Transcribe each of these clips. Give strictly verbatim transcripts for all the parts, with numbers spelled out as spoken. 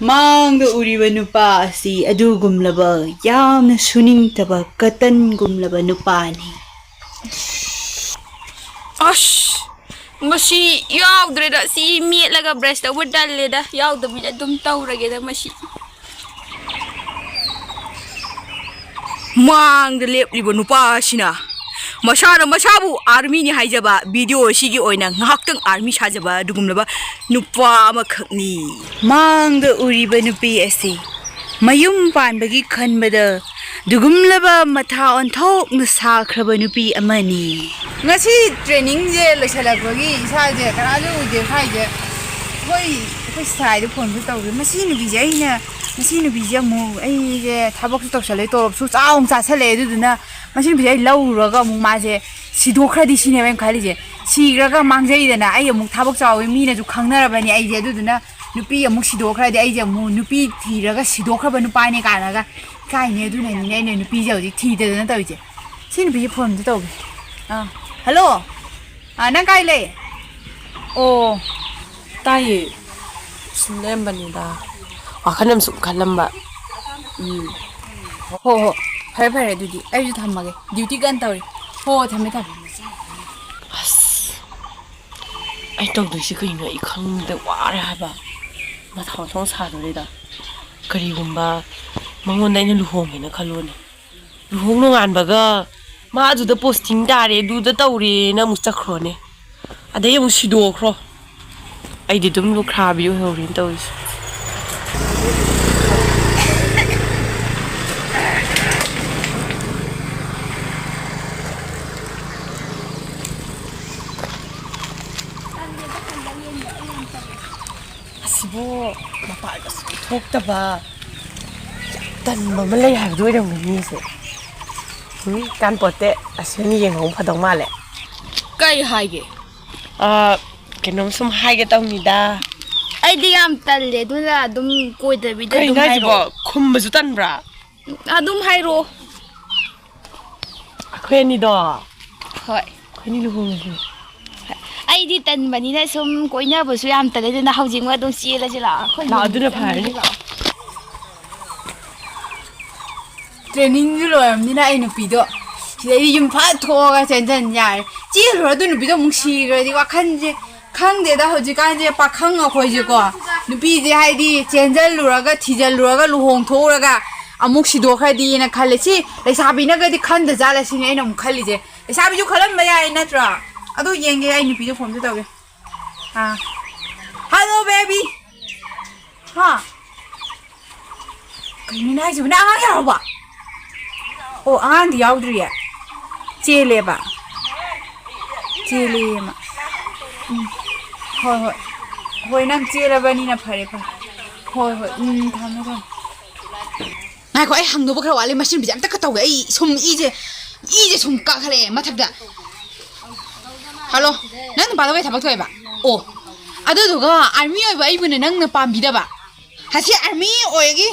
ꯃꯥꯡꯗ ꯎꯔꯤꯕ ꯅꯨꯄꯥ ꯑꯁꯤ ꯑꯗꯨꯒꯨꯝꯂꯕ ꯌꯥꯝꯅ ꯁꯨꯅꯤꯡꯗꯕ ꯀꯇꯟꯒꯨꯝꯂꯕ ꯅꯨꯄꯥꯅꯤ꯫ ꯑꯁ, ꯃꯁꯤ ꯌꯥꯎꯗ꯭ꯔꯦꯗ꯫ ꯁꯤ ꯃꯦꯠꯂꯒ ꯕ꯭ꯔꯁ ꯇꯧꯕ ꯇꯜꯂꯦꯗ꯫ ꯌꯥꯎꯗꯕꯤꯗ ꯑꯗꯨꯝ ꯇꯧꯔꯒꯦꯗ ꯃꯁꯤ꯫ ꯃꯥꯡꯗ ꯂꯦꯞꯂꯤꯕ ꯅꯨꯄꯥ ꯑꯁꯤꯅ ꯃꯁꯥꯅ ꯃꯁꯥꯕꯨ ꯑꯥꯔꯃꯤꯅꯤ ꯍꯥꯏꯖꯕ, ꯚꯤꯗꯤꯑꯣ ꯑꯁꯤꯒꯤ ꯑꯣꯏꯅ ꯉꯥꯏꯍꯥꯛꯇꯪ ꯑꯥꯔꯃꯤ ꯁꯥꯖꯕ ꯑꯗꯨꯒꯨꯝꯂꯕ ꯅꯨꯄꯥ ꯑꯃꯈꯛꯅꯤ꯫ ꯃꯥꯡꯗ ꯎꯔꯤꯕ ꯅꯨꯄꯤ ꯑꯁꯤ ꯃꯌꯨꯝ ꯄꯥꯟꯕꯒꯤ ꯈꯟꯕꯗ ꯑꯗꯨꯒꯨꯝꯂꯕ ꯃꯊꯥ ꯑꯣꯟꯊꯣꯛꯅ ꯁꯥꯈ꯭ꯔꯕ ꯅꯨꯄꯤ ꯑꯃꯅꯤ꯫ ꯉꯁꯤ ꯇ꯭ꯔꯦꯅꯤꯡꯁꯦ ꯂꯣꯏꯁꯤꯜꯂꯛꯄꯒꯤ ꯏꯁꯥꯁꯦ ꯀꯅꯥꯁꯨ ꯎꯗꯦ ꯍꯥꯏꯁꯦ꯫ ꯑꯩꯈꯣꯏ ꯑꯩꯈꯣꯏ ꯁꯥꯏꯗ ꯐꯣꯟꯁꯨ ꯇꯧꯔꯦ꯫ ꯃꯁꯤ ꯅꯨꯄꯤꯁꯦ ꯑꯩꯅ ꯃꯁꯤ ꯅꯨꯄꯤꯁꯦ ꯑꯃꯨꯛ ꯑꯩꯁꯦ ꯊꯕꯛꯁꯨ ꯇꯧꯁꯜꯂꯦ, ꯇꯣꯂꯣꯞꯁꯨ ꯆꯥꯎꯅ ꯆꯥꯁꯜꯂꯦ꯫ ꯑꯗꯨꯗꯨꯅ ꯃꯁꯤ ꯅꯨꯄꯤꯁꯦ ꯑꯩ ꯂꯧꯔꯨꯔꯒ ꯑꯃꯨꯛ ꯃꯥꯁꯦ ꯁꯤꯗꯣꯛꯈ꯭ꯔꯗꯤ ꯁꯤꯅꯦꯕ ꯑꯩꯅ ꯈꯜꯂꯤꯁꯦ꯫ ꯁꯤꯈ꯭ꯔꯒ ꯃꯥꯡꯖꯩꯗꯅ ꯑꯩ ꯑꯃꯨꯛ ꯊꯕꯛ ꯆꯥꯎꯋꯤ, ꯃꯤꯅꯁꯨ ꯈꯪꯅꯔꯕꯅꯤ ꯑꯩꯁꯦ꯫ ꯑꯗꯨꯗꯨꯅ ꯅꯨꯄꯤ ꯑꯃꯨꯛ ꯁꯤꯗꯣꯛꯈ꯭ꯔꯗꯤ ꯑꯩꯁꯦ ꯑꯃꯨꯛ ꯅꯨꯄꯤ ꯊꯤꯔꯒ ꯁꯤꯗꯣꯛꯈ꯭ꯔꯕ ꯅꯨꯄꯥꯅꯦ ꯀꯥꯏꯅꯒ ꯏꯀꯥꯏꯅꯦ꯫ ꯑꯗꯨꯅꯅꯤꯅꯦ ꯑꯩꯅ ꯅꯨꯄꯤꯁꯦ ꯍꯧꯖꯤꯛ ꯊꯤꯗꯗꯅ ꯇꯧꯔꯤꯁꯦ꯫ ꯁꯤ ꯅꯨꯄꯤꯁꯦ ꯐꯣꯟ ꯑꯝꯇ ꯇꯧꯒꯦ꯫ ꯑꯥ, ꯍꯜꯂꯣ꯫ ꯑꯥ, ꯅꯪ ꯀꯥꯏ ꯂꯩ? ꯑꯣ, ꯇꯥꯏꯌꯦ꯫ ꯁꯨꯝ ꯂꯩꯔꯝꯕꯅꯤꯗ꯫ ꯋꯥꯈꯜ ꯑꯃ ꯁꯨꯝ ꯈꯜꯂꯝꯕ꯫ ꯎꯝ꯫ ꯍꯣ, ꯍꯣ꯫ ꯐꯔꯦ, ꯐꯔꯦ ꯑꯗꯨꯗꯤ꯫ ꯑꯩꯁꯨ ꯊꯝꯃꯒꯦ꯫ ꯗ꯭ꯌꯨꯇꯤ ꯀꯟꯅ ꯇꯧꯔꯤ꯫ ꯍꯣ, ꯊꯝꯃꯦ, ꯊꯝꯃꯦ꯫ ꯑꯁ, ꯑꯩ ꯇꯧꯗꯣꯏꯁꯤ ꯀꯩꯅꯣ ꯑꯩ ꯈꯪꯗꯦ, ꯋꯥꯔꯦ ꯍꯥꯏꯕ꯫ ꯃꯊꯥ ꯃꯊꯣꯡ ꯁꯥꯗꯣꯔꯦꯗ꯫ ꯀꯔꯤꯒꯨꯝꯕ ꯃꯉꯣꯟꯗ ꯑꯩꯅ ꯂꯨꯍꯣꯡꯒꯦꯅ ꯈꯜꯂꯣꯅꯦ꯫ ꯂꯨꯍꯣꯡ ꯅꯣꯡꯉꯥꯟꯕꯒ ꯃꯥ ꯑꯗꯨꯗ ꯄꯣꯁꯇꯤꯡ ꯇꯥꯔꯦ, ꯑꯗꯨꯗ ꯇꯧꯔꯦꯅ ꯑꯃꯨꯛ ꯆꯠꯈ꯭ꯔꯣꯅꯦ꯫ ꯑꯗꯩ ꯑꯃꯨꯛ ꯁꯤꯗꯣꯛꯈ꯭ꯔꯣ꯫ ꯑꯩꯗꯤ ꯑꯗꯨꯝ ꯂꯨꯈ꯭ꯔꯥꯕꯤ ꯑꯣꯏꯍꯧꯔꯦꯅ ꯇꯧꯔꯤꯁꯦ꯫ ꯑꯁꯤꯕꯨ ꯃꯄꯥꯟꯒ ꯁꯨꯡꯊꯣꯛꯇꯕ ꯌꯥꯝ ꯇꯟꯕ ꯑꯃ ꯂꯩ ꯍꯥꯏꯕꯗꯨ ꯑꯣꯏꯔꯝꯒꯅꯤ ꯑꯁꯦ꯫ ꯎꯝ, ꯀꯥꯟꯄꯣꯠꯇꯦ꯫ ꯑꯁꯤ ꯑꯣꯏꯅ ꯌꯦꯡꯍꯧꯕ ꯐꯗꯧ ꯃꯥꯜꯂꯦ꯫ ꯀꯩ ꯍꯥꯏꯒꯦ? ꯑ, ꯀꯩꯅꯣꯝ ꯁꯨꯝ ꯍꯥꯏꯒꯦ ꯇꯧꯅꯤꯗ꯫ ꯑꯩꯗꯤ ꯌꯥꯝ ꯇꯜꯂꯦ, ꯑꯗꯨꯅ ꯑꯗꯨꯝ ꯀꯣꯏꯗꯕꯤꯗ ꯑꯗꯨꯝ ꯀꯩꯅꯣ ꯍꯥꯏꯁꯤꯕꯣ? ꯍꯥꯏꯔꯛꯑꯣ꯫ ꯈꯨꯝꯕꯁꯨ ꯇꯟꯕ꯭ꯔꯥ? ꯑꯗꯨꯝ ꯍꯥꯏꯔꯛꯑꯣ꯫ ꯑꯩꯈꯣꯏ ꯑꯅꯤꯗꯣ꯫ ꯍꯣꯏ꯫ ꯑꯩꯈꯣꯏ ꯑꯅꯤ ꯂꯨꯍꯣꯡꯉꯁꯦ꯫ ꯑꯩ ꯑꯩꯗꯤ ꯇꯟꯕꯅꯤꯅ ꯁꯨꯝ ꯀꯣꯏꯅꯕꯁꯨ ꯌꯥꯝ ꯇꯜꯂꯦ, ꯑꯗꯨꯅ ꯍꯧꯖꯤꯛꯃꯛ ꯑꯗꯨꯝ ꯆꯦꯜꯂꯁꯤ ꯂꯥꯛꯑꯣ, ꯑꯩꯈꯣꯏ ꯂꯥꯛꯑꯣ, ꯑꯗꯨꯅ ꯐꯔꯅꯤ꯫ ꯂꯥꯛꯑꯣ꯫ ꯇ꯭ꯔꯦꯅꯤꯡꯁꯨ ꯂꯣꯏꯔꯕꯅꯤꯅ ꯑꯩ ꯅꯨꯄꯤꯗꯣ ꯁꯤꯗꯩꯗꯤ ꯌꯨꯝ ꯐꯠ ꯊꯣꯛꯑꯒ ꯆꯦꯟꯖꯟ ꯌꯥꯔꯦ꯫ ꯆꯦꯜꯂꯨꯔ ꯑꯗꯨ ꯅꯨꯄꯤꯗꯣ ꯑꯃꯨꯛ ꯁꯤꯈ꯭ꯔꯗꯤ ꯋꯥꯈꯜꯁꯦ ꯈꯪꯗꯦꯗ꯫ ꯍꯧꯖꯤꯛꯀꯥꯟꯁꯦ ꯄꯥꯈꯪ ꯑꯩꯈꯣꯏꯁꯦꯀꯣ, ꯅꯨꯄꯤꯁꯦ ꯍꯥꯏꯗꯤ ꯆꯦꯟꯖꯜꯂꯨꯔꯒ ꯊꯤꯖꯜꯂꯨꯔꯒ ꯂꯨꯍꯣꯡꯊꯣꯛꯎꯔꯒ ꯑꯃꯨꯛ ꯁꯤꯗꯣꯛꯈ꯭ꯔꯗꯤꯅ ꯈꯜꯂꯦ꯫ ꯁꯤ ꯂꯩꯁꯥꯕꯤꯅꯒꯗꯤ ꯈꯟꯗ ꯖꯥꯠꯂ ꯁꯤꯅꯤ ꯑꯩꯅ ꯑꯃꯨꯛ ꯈꯜꯂꯤꯁꯦ꯫ ꯂꯩꯁꯥꯕꯤꯁꯨ ꯈꯜꯂꯝꯕ ꯌꯥꯏ ꯅꯠꯇ꯭ꯔꯣ? ꯑꯗꯨ ꯌꯦꯡꯒꯦ, ꯑꯩ ꯅꯨꯄꯤꯗꯣ ꯐꯣꯟꯁꯨ ꯇꯧꯒꯦ꯫ ꯑꯥ꯫ Hello baby. ꯍꯥ? ꯀꯩꯅꯣꯅꯦ ꯍꯥꯏꯁꯤꯕꯨ? ꯅꯪ ꯑꯉꯥꯡ ꯌꯥꯎꯔꯕꯣ? ꯑꯣ, ꯑꯉꯥꯡꯗꯤ ꯌꯥꯎꯗ꯭ꯔꯤꯌꯦ꯫ ꯆꯦꯜꯂꯦꯕ? ꯆꯦꯜꯂꯦꯌꯦ ꯃꯥ꯫ ꯎꯝ꯫ ꯍꯣꯏ, ꯍꯣꯏ꯫ ꯍꯣꯏ, ꯅꯪ ꯆꯦꯜꯂꯕꯅꯤꯅ ꯐꯔꯦ, ꯐꯔꯦ꯫ ꯍꯣꯏ, ꯍꯣꯏ꯫ ꯎꯝ, ꯊꯝꯃꯦ, ꯊꯝꯃꯦ꯫ ꯉꯥꯏꯈꯣ, ꯑꯩ ꯍꯪꯗꯧꯕ ꯈꯔ ꯋꯥꯠꯂꯤ꯫ ꯃꯁꯤ ꯅꯨꯄꯤꯁꯦ ꯑꯝꯇ ꯀ ꯇꯧꯒꯦ꯫ ꯑꯩ ꯁꯨꯝ ꯏꯁꯦ, ꯏꯁꯦ ꯁꯨꯝ ꯀꯥꯈꯠꯂꯛꯑꯦ ꯃꯊꯛꯇ꯫ ꯍꯜꯂꯣ, ꯅꯪ ꯅꯨꯄꯥꯗꯣ ꯀꯩ ꯊꯕꯛ ꯊꯣꯛꯑꯦꯕ? ꯑꯣ, ꯑꯗꯨꯗꯨꯒ ꯑꯥꯔꯃꯤ ꯑꯣꯏꯕ ꯑꯩꯕꯨꯅ ꯅꯪꯅ ꯄꯥꯝꯕꯤꯗꯕ? ꯍꯥꯁꯤ ꯑꯥꯔꯃꯤ ꯑꯣꯏꯔꯒꯤ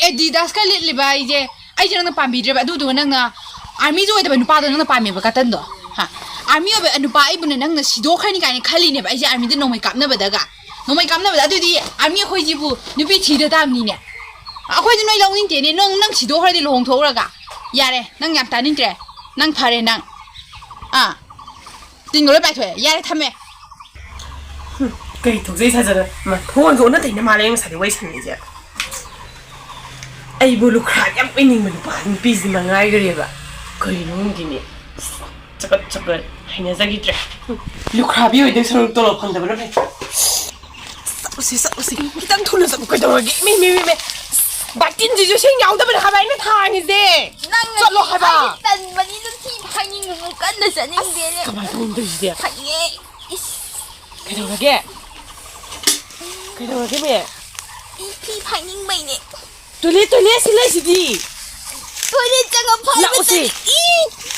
ꯑꯦꯗꯤꯗꯥꯁꯀ ꯂꯤꯠꯂꯤꯕ ꯑꯩꯁꯦ, ꯑꯩꯁꯦ ꯅꯪꯅ ꯄꯥꯝꯕꯤꯗ꯭ꯔꯦꯕ꯫ ꯑꯗꯨꯗꯨꯒ ꯅꯪꯅ ꯑꯥꯔꯃꯤꯁꯨ ꯑꯣꯏꯗꯕ ꯅꯨꯄꯥꯗꯣ ꯅꯪꯅ ꯄꯥꯝꯃꯦꯕ, ꯀꯇꯟꯗꯣ꯫ ꯍꯥ? ꯑꯥꯔꯃꯤ ꯑꯣꯏꯕ ꯅꯨꯄꯥ ꯑꯩꯕꯨꯅ ꯅꯪꯅ ꯁꯤꯗꯣꯛꯈ꯭ꯔꯅꯤ ꯀꯥꯏꯅ ꯈꯜꯂꯤꯅꯦꯕ ꯑꯩꯁꯦ, ꯑꯥꯔꯃꯤꯗ ꯅꯣꯡꯃꯩ ꯀꯥꯞꯅꯕꯗꯒ꯫ ꯅꯣꯡꯃꯩ ꯀꯥꯞꯅꯕꯗ꯫ ꯑꯗꯨꯗꯤ ꯑꯥꯔꯃꯤ ꯑꯩꯈꯣꯏꯁꯤꯕꯨ ꯅꯨꯄꯤ ꯊꯤꯗ ꯇꯥꯕꯅꯤꯅꯦ꯫ ꯑꯩꯈꯣꯏꯗꯤ ꯅꯣꯏ ꯂꯧꯅꯤꯡꯗꯦꯅꯦ꯫ ꯅꯪ, ꯅꯪ ꯁꯤꯗꯣꯛꯈ꯭ꯔꯗꯤ ꯂꯨꯍꯣꯡꯊꯣꯛꯎꯔꯒ꯫ ꯌꯥꯔꯦ, ꯅꯪ ꯌꯥꯝ ꯇꯥꯅꯤꯡꯗ꯭ꯔꯦ꯫ ꯅꯪ ꯐꯔꯦ ꯅꯪ꯫ ꯑꯥ꯫ ꯇꯤꯟꯒ ꯂꯣꯏ ꯄꯥꯏꯊꯣꯛꯑꯦ꯫ ꯌꯥꯔꯦ, ꯊꯝꯃꯦ꯫ ꯍꯨꯝ, ꯀꯩ ꯊꯣꯛꯖꯩ ꯁꯥꯖꯔ-, ꯃꯥ ꯊꯣꯡꯁꯨ ꯑꯣꯟꯅ ꯇꯩꯅ ꯃꯥꯜꯂꯦ ꯉꯁꯥꯏꯗꯩ ꯋꯥꯔꯤ ꯁꯥꯟꯅꯩꯁꯦ꯫ ꯑꯩꯕꯨ ꯂꯨꯈ꯭ꯔꯥꯕꯤ ꯌꯥꯝ ꯑꯣꯏꯅꯤꯡꯕ ꯅꯨꯄꯥ, ꯅꯨꯄꯤꯁꯤ ꯃꯉꯥꯏꯈ꯭ꯔꯦꯕ꯫ ꯀꯔꯤꯅꯣ ꯈꯪꯗꯦꯅꯦ꯫ ꯆꯀꯠ ꯆꯀꯠ ꯍꯩꯅꯖꯈꯤꯗ꯭ꯔꯦ꯫ ꯂꯨꯈ꯭ꯔꯥꯕꯤ ꯑꯣꯏꯗꯣꯏ ꯁꯔꯨꯛ ꯇꯣꯂꯣꯞ ꯐꯪꯗꯕꯅ ꯐꯩ꯫ ꯆꯠꯂꯨꯁꯤ, ꯆꯠꯂꯨꯁꯤ꯫ ꯈꯤꯇꯪ ꯊꯨꯅ ꯆꯠꯂꯨ꯫ ꯀꯩꯗꯧꯔꯒꯦ? ꯃꯤ, ꯃꯤ, ꯃꯤ, ꯃꯤ꯫ ꯕꯥꯇꯤꯟꯁꯤꯁꯨ ꯏꯁꯤꯡ ꯌꯥꯎꯗꯕꯅ ꯍꯥꯏꯕ ꯑꯩꯅ ꯊꯥꯡꯉꯤꯁꯦ꯫ ꯅꯪꯅ ꯆꯠꯂꯣ ꯍꯥꯏꯕ꯫ ꯑꯩ ꯇꯟꯕꯅꯤꯅ ꯊꯤ ꯐꯥꯏꯅꯤꯡꯕꯕꯨ ꯀꯟꯅ ꯆꯠꯅꯤꯡꯗꯦꯅꯦ꯫ ꯑꯁ, ꯀꯃꯥꯏꯅ ꯇꯧꯅꯤ ꯇꯧꯔꯤꯁꯤꯗꯤ? ꯐꯩꯌꯦ꯫ ꯏꯁ꯫ ꯀꯩꯗꯧꯔꯒꯦ? ꯀꯩꯗꯧꯔꯒꯦ, ꯃꯤ? ꯑꯩ ꯊꯤ ꯐꯥꯏꯅꯤꯡꯕꯩꯅꯦ꯫ ꯇꯣꯏꯂꯦꯠ, ꯇꯣꯏꯂꯦꯠ ꯁꯤ ꯂꯩꯁꯤꯗꯤ꯫ ꯇꯣꯏꯂꯦꯠ ꯆꯪꯉ ꯐꯥꯏꯕ ꯂꯥꯛꯑꯣꯁꯦ꯫ ꯇꯜꯂꯤ꯫ ꯏ,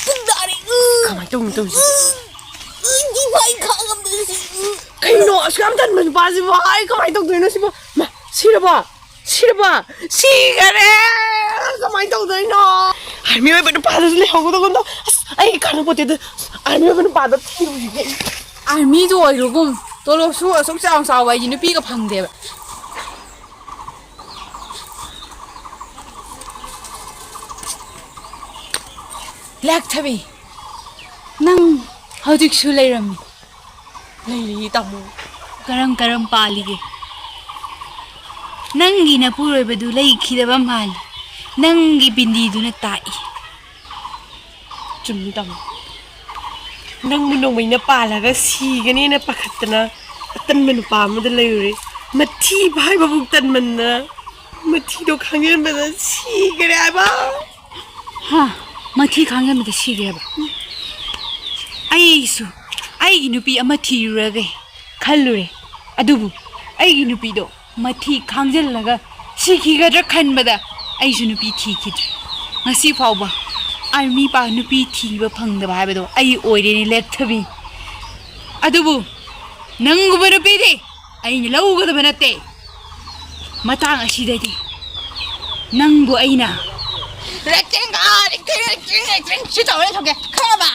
ꯄꯨꯛ ꯅꯥꯔꯦ꯫ ꯎ꯫ ꯀꯃꯥꯏꯅ ꯇꯧꯅꯤ ꯇꯧꯔꯤꯁꯤꯗꯤ? ꯎ꯫ ꯎ, ꯊꯤ ꯐꯥꯏ ꯈꯥꯡꯉꯝꯗ꯭ꯔꯦ ꯁꯤ꯫ ꯎ꯫ ꯀꯩꯅꯣ ꯑꯁꯨꯛ ꯌꯥꯝ ꯇꯟꯕ ꯅꯨꯄꯥꯁꯤꯕꯨ? ꯑꯩ ꯀꯃꯥꯏꯅ ꯇꯧꯗꯣꯏꯅꯣ ꯁꯤꯕꯨ? ꯃꯥ, ꯁꯤꯔꯕꯣ? ꯁꯤꯔꯕꯣ? ꯁꯤꯈꯔꯦ! ꯀꯃꯥꯏꯅ ꯇꯧꯗꯣꯏꯅꯣ? ꯑꯥꯔꯃꯤ ꯑꯣꯏꯕ ꯅꯨꯄꯥꯗꯨꯁꯨ ꯂꯩꯍꯧꯒꯗꯧꯕꯗꯣ꯫ ꯑꯁ, ꯑꯩ ꯀꯥꯟꯅꯄꯣꯠꯇꯦꯗ꯫ ꯑꯥꯔꯃꯤ ꯑꯣꯏꯕ ꯅꯨꯄꯥꯗꯣ ꯊꯤꯔꯨꯈꯤꯒꯦ꯫ ꯑꯥꯔꯃꯤꯗꯨ ꯑꯣꯏꯔꯨꯒꯨꯝ, ꯇꯣꯂꯣꯞꯁꯨ ꯑꯁꯨꯛ ꯆꯥꯎ ꯆꯥꯎꯕ ꯍꯥꯏꯁꯦ ꯅꯨꯄꯤꯒ ꯐꯪꯗꯦꯕ꯫ ꯂꯥꯛꯊꯕꯤ, ꯅꯪ ꯍꯧꯖꯤꯛꯁꯨ ꯂꯩꯔꯝꯃꯤ꯫ ꯂꯩꯔꯤ, ꯇꯥꯃꯣ꯫ ꯀꯔꯝ ꯀꯔꯝ ꯄꯥꯜꯂꯤꯒꯦ? ꯅꯪꯒꯤ ꯅꯄꯨꯔꯣꯏꯕꯗꯨ ꯂꯩꯈꯤꯗꯕ ꯃꯥꯜꯂꯤ꯫ ꯅꯪꯒꯤ ꯕꯤꯟꯗꯤꯗꯨꯅ ꯇꯥꯛꯏ꯫ ꯆꯨꯝꯃꯤ, ꯇꯥꯃꯣ꯫ ꯅꯪꯕꯨ ꯅꯣꯡꯃꯩꯅ ꯄꯥꯜꯂꯒ ꯁꯤꯒꯅꯦꯅ ꯄꯥꯈꯠꯇꯅ ꯑꯇꯟꯕ ꯅꯨꯄꯥ ꯑꯃꯗ ꯂꯩꯔꯨꯔꯦ꯫ ꯃꯊꯤ ꯐꯥꯏꯕꯕꯨ ꯇꯟꯃꯟꯗꯅ ꯃꯊꯤꯗꯣ ꯈꯥꯡꯖꯟꯕꯗ ꯁꯤꯈꯔꯦ ꯍꯥꯏꯕ꯫ ꯍꯥ? ꯃꯊꯤ ꯈꯥꯡꯖꯟꯕꯗ ꯁꯤꯈ꯭ꯔꯦꯕ? ꯑꯩꯁꯨ ꯑꯩꯒꯤ ꯅꯨꯄꯤ ꯑꯃ ꯊꯤꯔꯨꯔꯒꯦ ꯈꯜꯂꯨꯔꯦ, ꯑꯗꯨꯕꯨ ꯑꯩꯒꯤ ꯅꯨꯄꯤꯗꯣ ꯃꯊꯤ ꯈꯥꯡꯖꯜꯂꯒ ꯁꯤꯈꯤꯒꯗ꯭ꯔꯥ ꯈꯟꯕꯗ ꯑꯩꯁꯨ ꯅꯨꯄꯤ ꯊꯤꯈꯤꯗ꯭ꯔꯦ꯫ ꯉꯁꯤ ꯐꯥꯎꯕ ꯑꯥꯔꯃꯤ ꯄꯥ ꯅꯨꯄꯤ ꯊꯤꯕ ꯐꯪꯗꯕ ꯍꯥꯏꯕꯗꯣ ꯑꯩ ꯑꯣꯏꯔꯦꯅꯦ, ꯂꯦꯛꯊꯕꯤ꯫ ꯑꯗꯨꯕꯨ ꯅꯪꯒꯨꯝꯕ ꯅꯨꯄꯤꯗꯤ ꯑꯩꯅ ꯂꯧꯒꯗꯕ ꯅꯠꯇꯦ꯫ ꯃꯇꯥꯡ ꯑꯁꯤꯗꯗꯤ ꯅꯪꯕꯨ ꯑꯩꯅ ꯔꯦꯛꯇꯦꯡ, ꯑꯥ, ꯔꯦꯛꯇꯦꯡ, ꯔꯦꯛꯇꯦꯡ, ꯔꯦꯛꯇꯦꯡ ꯁꯤ ꯇꯧꯔ ꯂꯩꯊꯣꯛꯀꯦ, ꯈꯪꯉꯕ?